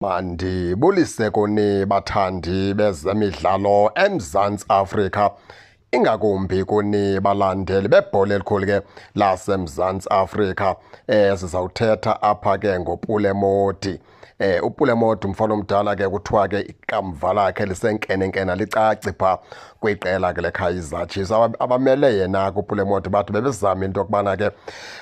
Mandibulise kuni bathandi bezemidlalo eMzantsi Afrika, ingakumbi kuni balandeli bebhola elikhulu ke laseMzantsi Afrika. Sizawuthetha apha ke ngoPule Mmodi. UPule Mmodi umfana omdala ke kuthiwa ke ikamva lakhe lisenkenenkene, alicaci pha kwiqela ke leKaizer Chiefs. Abamele yena kuPule Mmodi bathi bebezama into yokubana ke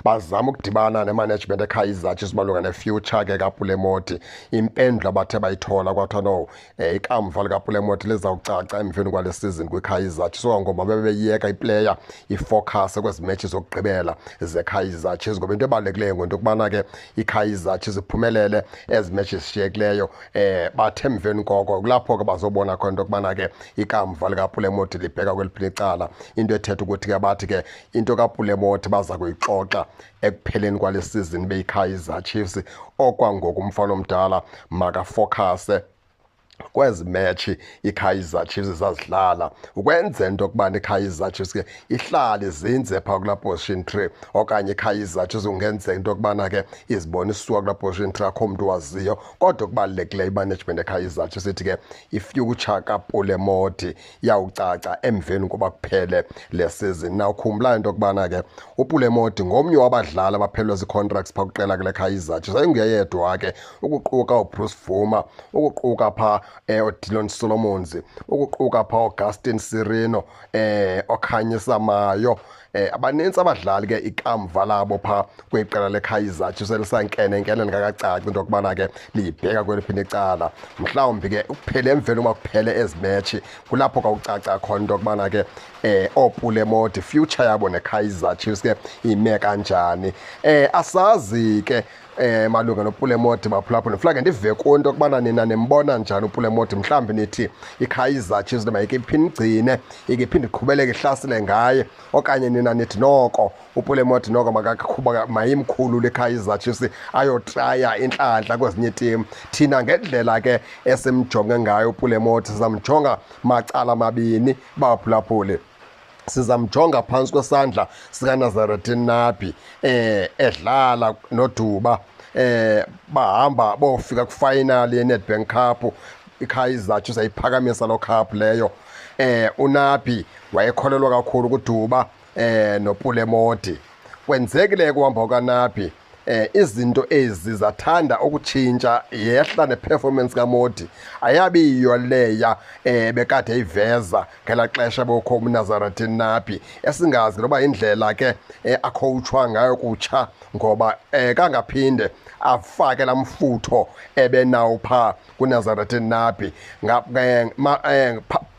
bazama ukudibana nemanagement eKaizer Chiefs malunga nefuture ke kaPule Mmodi. Impendulo abathe bayithola kwathiwa no, ikamva likaPule Mmodi lizawucaca emveni kwale season kwiKaizer Chiefs, ngoba bebeyiyeka iplayer ifocus kwezi matches zokugqibela zeKaizer Chiefs, ngoba into ebalulekileyo ngento yokubana ke iKaizer Chiefs iphumelele ezi matches zishiyekileyo. Bathe emveni koko kulapho ke bazobona khona into yokubana ke ikamva likaPule Mmodi libheka kweliphi icala. Into ethetha ukuthi ke bathi ke into kaPule Mmodi baza kuyixoxa ekupheleni kwale season beyiKaizer Chiefs. Okwangoku umfana omdala makafocuse kwezi match iKaizer Chiefs zazidlala, ukwenza into yokubana iKaizer Chiefs ke ihlale izinze phaa kulaa position 3, okanye iKaizer Chiefs kungenzeka into yokubana ke izibone isuka kulaa position 3, akho mntu waziyo. Kodwa okubalulekileyo, imanagement eKaizer Chiefs ithi ke ifuture kaPule Mmodi iyawucaca emveni koba kuphele le season. Nawukhumbula into yokubana ke uPule Mmodi ngomnye wabadlali abaphelelwe zii-contracts phaa kwiqela ke leKaizer Chiefs. Ayinguye yedwa ke, ukuquka uBruce Bvuma, ukuquka phaa uDillon Solomons, ukuquka phaa uGaston Sirino, oKhanyisa Mayo, abanintsi abadlali ke ikamva labo phaa kwiqela leKaizer Chiefs elisankenenkene lingakacaci into yokubana ke liyibheka kweliphi icala. Mhlawumbi ke ukuphele emveni uba kuphele ezi match kulapho kwawucaca khona into yokubana ke ooPule Mmodi future yabo neKaizer Chiefs ke ime kanjani. Asazi ke malunga noPule Mmodi, baphulaphula. Ndifuna ndive kuwo into yokubana nina nimbona njani uPule Mmodi. Mhlawumbi nithi iKaizer Chiefs mayike iphinde igcine, ike iphinde iqhubeleke ihlasele ngaye, okanye nina nithi noko uPule Mmodi noko makaqhuba, mayimkhulule iKaizer Chiefs ayotraya inhlanhla kwezinye iitimu. Thina ngendlela ke esimjonge ngayo uPule Mmodi, sizamjonga macala mabini, baphulaphuli. Sizamjonga phantsi kwesandla sikaNasreddine Nabi, edlala noDuba, bahamba bofika kwifinal yeNedbank Cup, iKaizer Chiefs ayiphakamisa loo cup leyo. UNabi wayekholelwa kakhulu kuDuba noPule Mmodi. Kwenzekile kuhamba kukaNabi, izinto ezi zathanda ukutshintsha, yehla neperformance kaModi, ayabiyo leya bekade eyiveza ngelaa xesha bokho uNasreddine Nabi. Esingazi noba indlela ke akhowutshwa ngayo kutsha, ngoba kangaphinde afake laa mfutho ebenawo phaa kuNasreddine Nabi.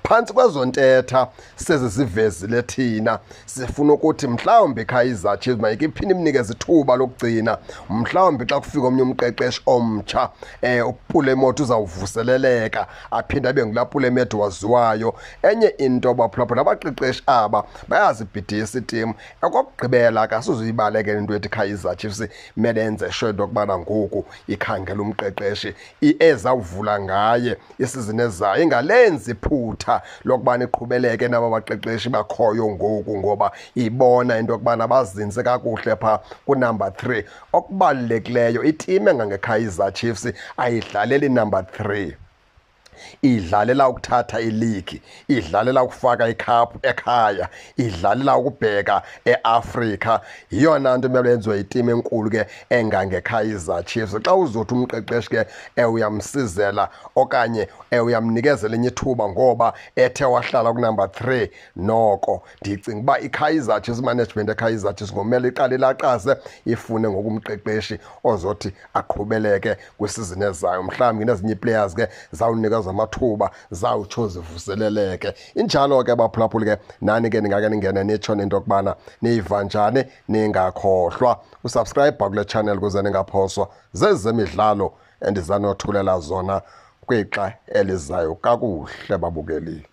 Phantsi kwezo ntetha sezizivezile, thina sifuna ukuthi mhlawumbi iKaizer Chiefs mayike iphinde imnikeze ithuba lokugcina. Mhlawumbi xa kufika omnye umqeqeshi omtsha, uPule Mmodi uzawuvuseleleka, aphinde abe ngulaa Pule Mmodi waziwayo. Enye into, baphulaphula, abaqeqeshi aba bayazibhidisa itimu. Okokugqibela ke, asizuyibalekela into ethi Kaizer Chiefs mele yenze sure into yokubana ngoku ikhangela umqeqeshi ezawuvula ngaye isizini ezayo, ingalenzi iphutha lokubana iqhubeleke naba baqeqeshi bakhoyo ngoku, ngoba ibona into yokubana bazinze kakuhle phaa kunumber 3. Okubalulekileyo, itimu engangeKaizer Chiefs ayidlaleli number 3, idlalela ukuthatha iligi, idlalela ukufaka icup ekhaya, idlalela ukubheka eAfrika. Yiyona nto kumele yenziwe itimu enkulu ke engangeKaizer Chiefs. Xa uzothi umqeqeshi ke uyamsizela okanye uyamnikezela enye ithuba ngoba ethe wahlala kunumber 3, noko ndicinga uba iKaizer Chiefs, management eKaizer Chiefs ngomele iqale ilaqaze ifune ngokumqeqeshi ozothi aqhubeleke kwisizini ezayo. Mhlawumbi nezinye ii-players ke zawunikezwa amathuba, zawutsho zivuseleleke. Injalo ke, baphulaphuli ke, nani ke ningake ningene nitsho nento yokubana niyiva njani. Ningakhohlwa usubscribe kule channel ukuze ningaphoswa zezemidlalo endizanothulela zona kwixa elizayo. Kakuhle, babukeli.